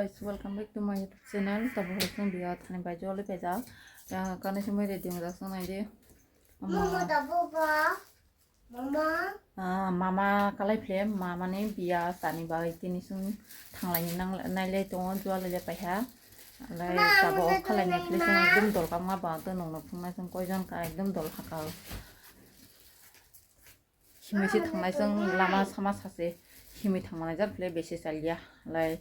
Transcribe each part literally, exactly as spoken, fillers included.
Guys, welcome back to my YouTube channel. Tabuk hai chwng biya thani bai joli phaijak. Ya, kani simi ready wngjak chwng nai di. Mama, tabuk ba. Mama. Ah, mama kalai phle, mama ni biya sani bai tini chwng thanglai ni nang, nai lai tongo, jua lai lai paiha. Lai tabuk off khalai ni phle chwng ekdom dol kama ba, to nong nong phungnai chwng koi jon ka ekdom dol hakal. Himwi se thanglai chwng lama sama sase himwi thangmani jak phle besi chaliya lai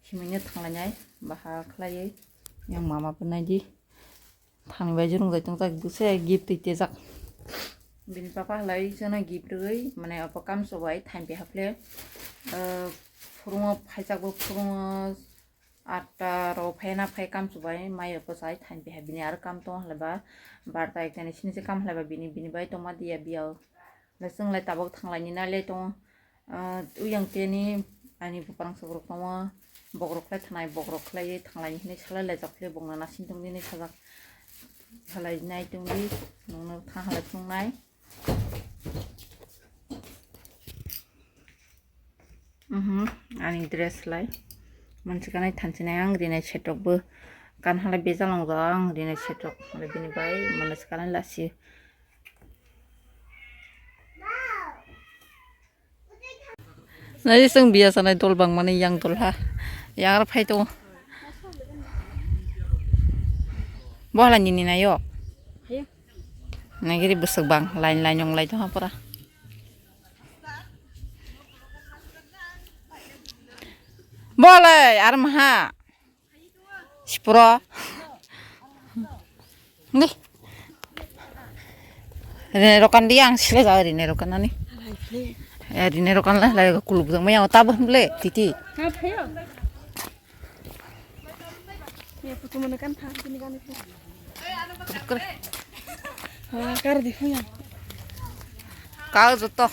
himwino thanglainai baha khlaiwi yang mama bo naidi thani bai jurung jai tongjak bwse gift twi tejak bini papa halai chwngno gift rwgwi mane obo kamso bai thanpi haphle phurungo phaijak bo phurungo atta ro phaina phai kamso bai mayo bwsai thanpi ha bini aro kam tongo halai ba barta ekta ni sini se kam halai ba bini bini bai tongma diya biya. Lai chwng lai tabuk thanglaini nai lai tongo. Ah, uyang teni ani buprang sobrok tongo. Bokrok khlai thanai, bokrok khlaiwi thanglaini hinwi salai laijak phai bokno nasing tongdi hinwi sajak. Salai nai tongdi, nongno thang halai thungnai. Mhm, ani dress lai. Mansi kanai thansinai ang rinai setrok bo. Kan halai bejal wngjak ang rinai setrok. Halai bini bai mansi kanai lasi. Nai chwng biya sanai dol bangmani yang dol ha. Yang ar phai tongo. Bo hala nini nayo. Nagiri bwswk bang line line wnglai tongha pura. Bo lai ar maha. Sipro. Ni. Rine rokan dia ang sile jao rine rokan ani. Eh, rine rokan lah lai kuluk jang maya tabah ble titi. Kar di phung yang. Kau joto.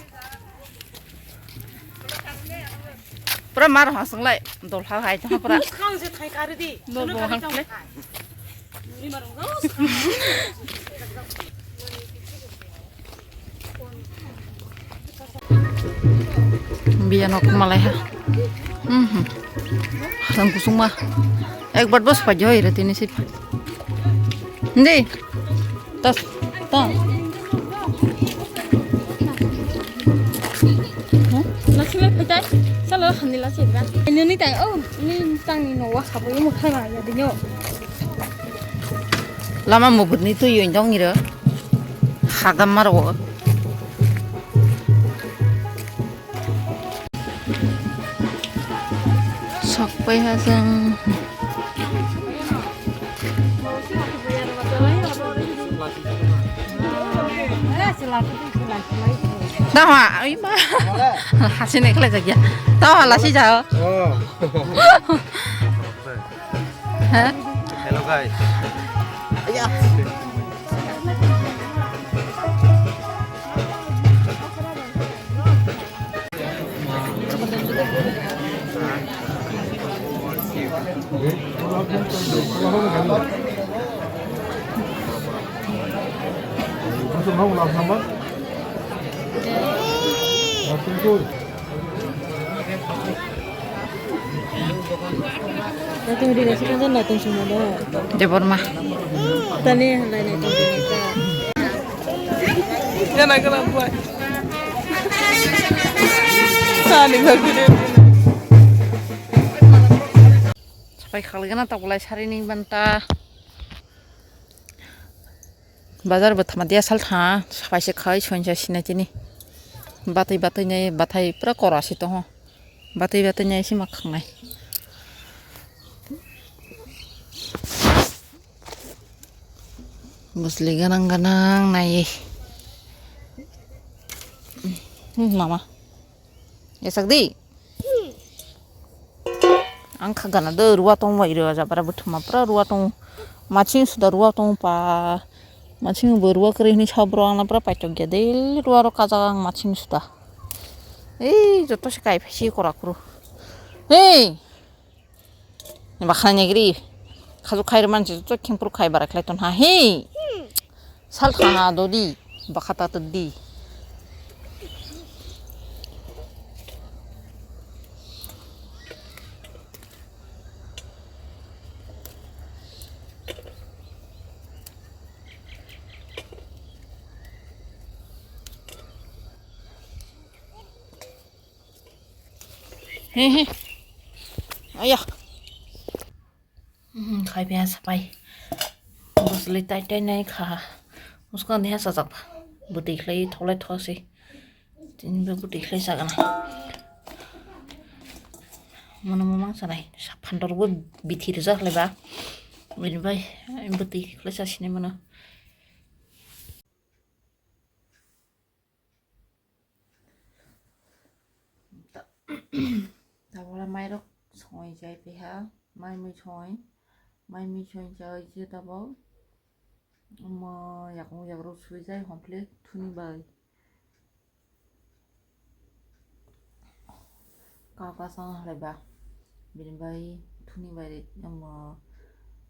Pura mar hasung lai dol ha hai tong pura. Muskang je thai kar di. Dol bo han ple. Biya nok malai ha. Mhm. Hasung kusung ma. Ek bat bos pa joi re tini sip. Hindi. Tas. Ta. Lasi lai phaitai. Salo hani lasi bra. Ini ni tang. Oh, ini tang ni no wa khabo yung khai ma ya dinyo. Lama mubut ni tu yoin dong iro. Hagam maro. Sok pai ha jang. Daha, ai ma. Hasine khlai jagya. Daha lasi jao. Oh. Ha? Hello guys. Naitong rina se kanjak naitong songma do. Debbarma. Tani halai naitong rina ka. Gana gana buai. Sani gagre. Sapai khalgana ta bulai sari ni banta. Bazar bo thama dia sal tha, sapai se khai soinsa sinai tini. Batwi batwi nai bathai pura kora si tongo. Batwi batwi nai si ma khangnai. Bwsli ganang ganang nai. Hmm, mama. Yasak di. Ang kha gana do ruwa tong bai rw jabra bwthwma pura ruwa tong. Machine suda ruwa tong pa. Machine bo ruwa kwrwi hwnwi sa bro ang na pura paitok ya de ruwa ro kajak ang machine suda. Ei joto se kai phai si kora kuru. Ei. Bakha nagri. Khaju khai rw mansi joto khempuru khai bara khlai ton ha. Hei. Sal thana dodi bakha ta tadi. Hehe. Aya. Hmm, khai pia sapai. Bosli tai tai nai kha. Musko ni ha sajak. Bwtwi khlai tholai thosi. Tini bo bwtwi khlai sagana. Mono mamang sanai. Saphan dor bo bithi rijak khlai ba. Bini bai bwtwi khlai sa sini mono. Tabole mairok songwi chai piha, mai mui songwi, mai mui songwi chai je tabok. Omo yakung yakrok sui jai hom philai thuni bai. Kaka sang halai ba, bini bai thuni bai omo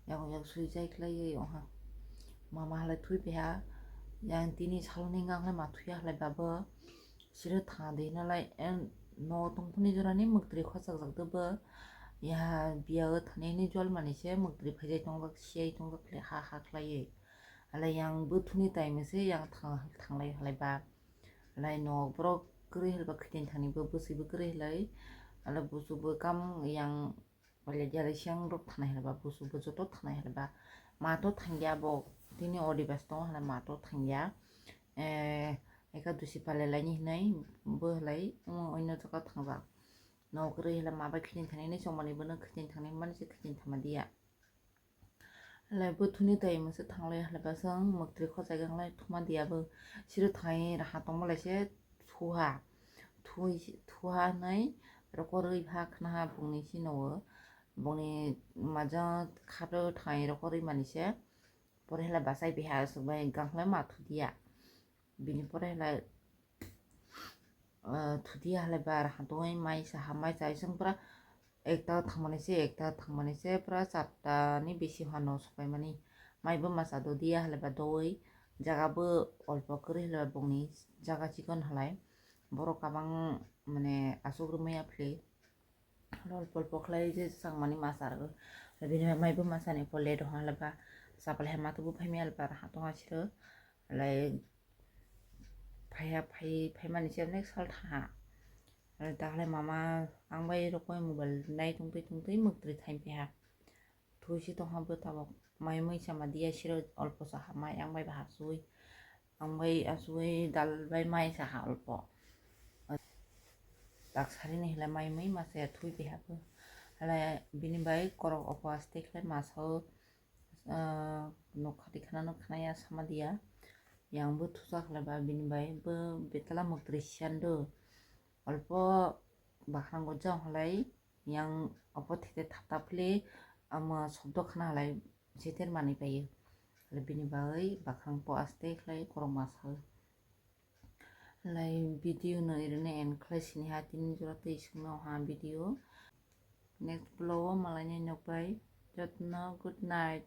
yakung yak sui jai khlai ye oha. Mama halai thui piha, yang tini saloni ngang halai ma thuya halai ba bo. Siro thang di hinalai, en, no tongphani jorani mwktwi khojak jak de bo. Ya biya o thani hini jol mani se mwktwi phaijai tongjak, siyai tongjak khle ha ha khlaiwi. Alai yang bwthuni time se yang thang, thanglai halai ba. Alai no borok kwrwi halai ba khitin thani bo bwswi bo kwrwi halai. Alai busu bo kam yang Waile jalai siyang rok thanai hwnba busu bo joto thanai hwnba ma to thangya bo tini odibas tongo hwnba ma to thangya. Eh, ekadosi pale laini hinwi bo halai omo oino jaga thangjak. Nok kwrwi hwla ma bai khitin thani hinwi chongmani bono khitin thani hinmani se khitin thama diya. Hwlai bwthuni tai masa thanglai hwlai ba chwng mwktwi khochai wnglai thuma diya bo siro thai raha tongma lai se thuha. Thui, thuha hinwi rokorwi ha khwnaha bongni sino o. Bongni majang kharo thai rokorwi mani se. Pore hwlai bachai biha aswk bai gang hwlai ma thudiya. Bini pore hwlai, ah, thudiya hwlai bar hatungwi mai saha, mai chai chwng pura ekta thangmani se, ekta thangmani se pura charta ni bisi hano sopaimani. Mai bo masa dodiya hwlai ba doi jaga bo olpo kwrwi hwlai ba bongni jaga chikon hwlai. Borok kabang mane aswk rwmaya phli. Lol pol pokhlai je changmani masa rw. Bini mai bo masa ni pole do hala ba. Chapal hai matu bo phai mel bar ha tong asiro. Lai phai ha phai, phai mani se nek sal tha. Lai ta lai mama ang bai rokoi mobile nai tong twi tong twi mwktwi thai phi ha. Thuisi tongha bwtabo mai mui sama diya siro olpo saha mai ang bai bahar sui ang bai asui dal bai mai saha olpo. Tak sarini hwlai mai mui masa ya thui biha bo hwlai bini bai korok opo aste khlai masa o nokha di khana no khana ya sama diya yang bo thusa khlai ba bini bai bo betala mwktwi siyan do. Olpo bakhrango jang halai yang opo thete thapta phili ama sobdo khna halai jeter manwi paio. Hwlai bini bagwi bakhrang po aste khlai korokma sao. Hwlai video no irene end khlai sini ha tini jora tei sungno ha video. Next vlog o malai nai nokbai. Jotno good night.